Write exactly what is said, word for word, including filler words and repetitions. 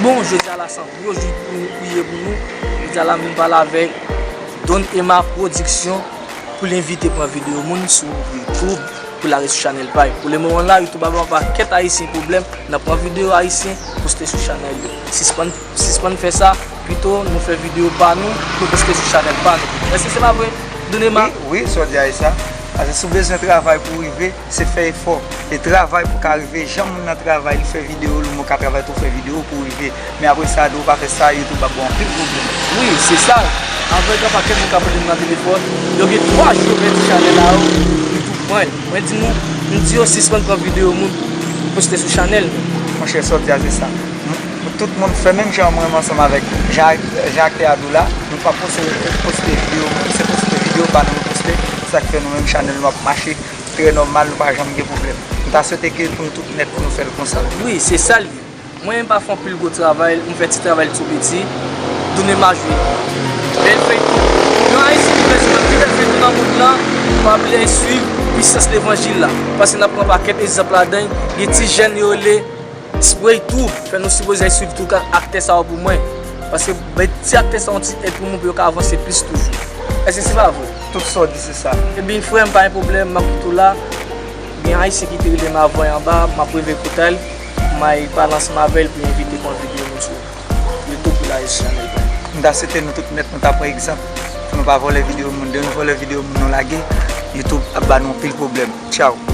Bon, jodi a la se yon gwo jou pou nou, pou ye pou nou. Jodi a la m vin pale avèk Don Emma Production pou l envite pran videyo moun sou YouTube pou l ale sou chanèl pa l. Pou le moman la, YouTube ap ba pakèt ayisyen pwoblèm nan pran videyo ayisyen poste sou chanèl yo. Sispann, sispann fè sa, pito nou fè videyo pa nou, nou poste sou chanèl pa nou. Èske se pa vre, Don Emma? Wi, wi, sa w di a e sa. Paske si w bezwen travay pou w rive, se fè efò. E travay pou w ka rive, jan moun nan travay, li fè videyo, li ka travay tou, fè videyo pou w rive. Men apre sa, depi w pa fè sa, YouTube ap ba w anpil pwoblèm. Wi, se sa. Avèk yon pakèt moun k ap rele m nan telefòn, yo gen twa jou yo pèdi chanèl la, yo, YouTube pran l. Mwen di nou, m di yo sispann pran videyo moun poste sou chanèl nou. Monchè, sa w di a, se sa. M-, tout moun fè menm jan mwen, ansanm avèk jan, jan aktè a di w la, nou pa poste, poste videyo moun, se poste videyo pa nou nou poste. Se sa k fè nou menm chanèl nou ap mache trè nòmal, nou pa janm gen pwoblèm. M ta swete ke pou nou tout nèt, pou nou fè l konsa. Wi, se sa l ye. Mwen menm pa fè anpil gwo travay, m fè ti travay tou piti. Don Emma jwe bèl feyton. Yon Ayisyen ki fè sou pi bèl feyton nan mond lan, pa bliye swiv Pwisans Levanjil la. Paske n ap pran pakèt egzanp ladan l, gen ti jèn yo rele Spray tou, fè nou sipoze al swiv tou ka-, aktè sa yo pou mwen. Paske bay ti aktè sa yo yon ti èd pou mwen pou yo ka avanse plis toujou. Èske se pa vre? Tout sa w di se sa. Ebyen, frè m, pa gen pwoblèm, m ap kite w la. Gen Ayisyen ki te rele m avan anba, m ap rive kote l, m al pale ansanm avè l pou l envite pran videyo nou sou YouTube pou l al sou chanèl pa l. M ta swete nou tout nèt, nou ta pran egzanp, pou nou pa vòlè videyo moun. Depi nou vòlè videyo moun, nou lage, YouTube ap ba nou anpil pwoblèm. Tchaw.